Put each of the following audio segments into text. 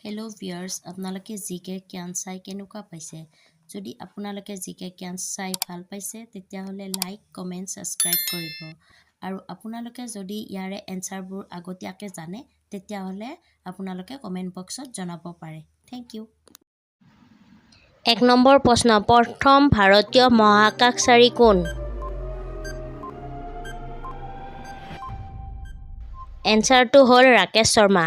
Hello' viewers, আপোনালোকে G কে জ্ঞান চাই কেনেকুৱা পাইছে? যদি আপোনালোকে জি কে জ্ঞান চাই ভাল পাইছে, তেতিয়াহ'লে লাইক, কমেণ্ট, ছাবস্ক্ৰাইব কৰিব আৰু আপোনালোকে যদি ইয়াৰে এনচাৰবোৰ আগতীয়াকৈ জানে, তেতিয়াহ'লে আপোনালোকে কমেণ্ট বক্সত জনাব পাৰে। Thank U. 1 number প্ৰশ্ন, প্ৰথম ভাৰতীয় মহাকাশচাৰী কোন? এনচাৰটো হ'ল ৰাকেশ শৰ্মা।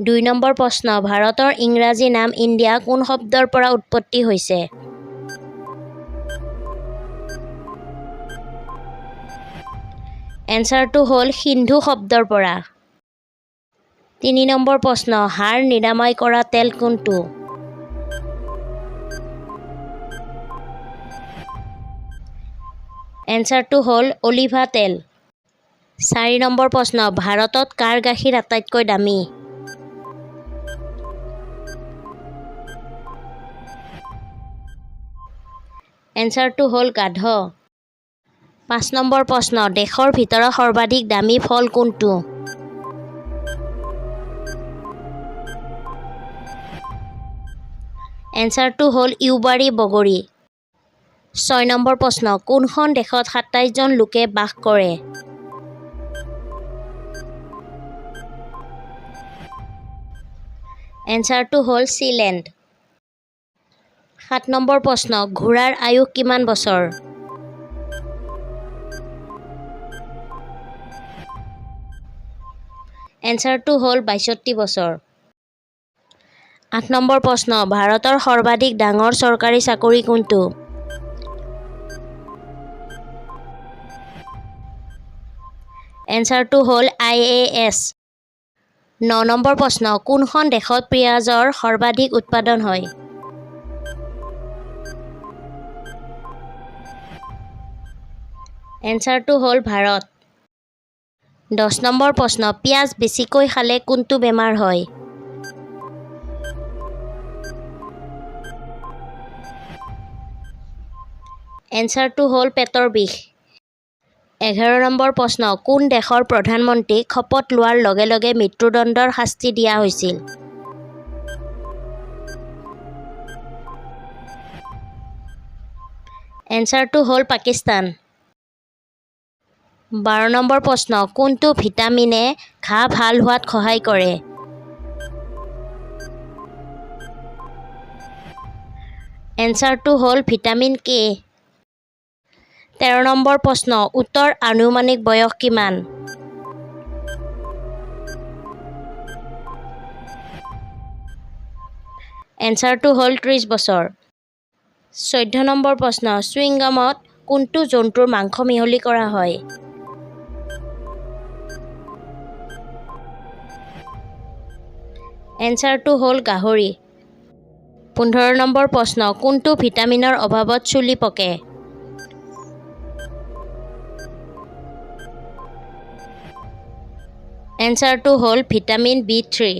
2 নম্বৰ প্ৰশ্ন, ভাৰতৰ ইংৰাজী নাম ইণ্ডিয়া কোন শব্দৰ পৰা উৎপত্তি হৈছে? এনচাৰটো হ'ল সিন্ধু শব্দৰ পৰা। 3 নম্বৰ প্ৰশ্ন, হাড় নিৰাময় কৰা তেল কোনটো? এনচাৰটো হ'ল অলিভা তেল। 4 নম্বৰ প্ৰশ্ন, ভাৰতত কাৰ গাখীৰ আটাইতকৈ দামী? এনচাৰটো হ'ল গাধ। 5 নম্বৰ প্ৰশ্ন, দেশৰ ভিতৰত সৰ্বাধিক দামী ফল কোনটো? এনচাৰটো হ'ল ইউবাৰী বগৰী। 6 নম্বৰ প্ৰশ্ন, কোনখন দেশত 27জন লোকে বাস কৰে? এনচাৰটো হ'ল ছিলেণ্ড। 7 নম্বৰ প্ৰশ্ন, ঘোঁৰাৰ আয়ুস কিমান বছৰ? এনচাৰটো হ'ল 62 বছৰ। 8 নম্বৰ প্ৰশ্ন, ভাৰতৰ সৰ্বাধিক ডাঙৰ চৰকাৰী চাকৰি কোনটো? এনচাৰটো হ'ল আইএএছ। 9 নম্বৰ প্ৰশ্ন, কোনখন দেশত পিঁয়াজৰ সৰ্বাধিক উৎপাদন হয়? এনচাৰটো হ'ল ভাৰত। 10 নম্বৰ প্ৰশ্ন, পিঁয়াজ বেছিকৈ খালে কোনটো বেমাৰ হয়? এনচাৰটো হ'ল পেটৰ বিষ। 11 নম্বৰ প্ৰশ্ন, কোন দেশৰ প্ৰধানমন্ত্ৰীক শপত লোৱাৰ লগে লগে মৃত্যুদণ্ডৰ শাস্তি দিয়া হৈছিল? এনচাৰটো হ'ল পাকিস্তান। 12 নম্বৰ প্ৰশ্ন, কোনটো ভিটামিনে ঘাঁ ভাল হোৱাত সহায় কৰে? এনচাৰটো হ'ল ভিটামিন কে। 13 নম্বৰ প্ৰশ্ন, উটৰ আনুমানিক বয়স কিমান? এনচাৰটো হ'ল 30 বছৰ। 14 নম্বৰ প্ৰশ্ন, চুইংগামত কোনটো জন্তুৰ মাংস মিহলি কৰা হয়? এনচাৰটো হ'ল গাহৰি। 15 নম্বৰ প্ৰশ্ন, কোনটো ভিটামিনৰ অভাৱত চুলি পকে? এনচাৰটো হ'ল ভিটামিন বি 3।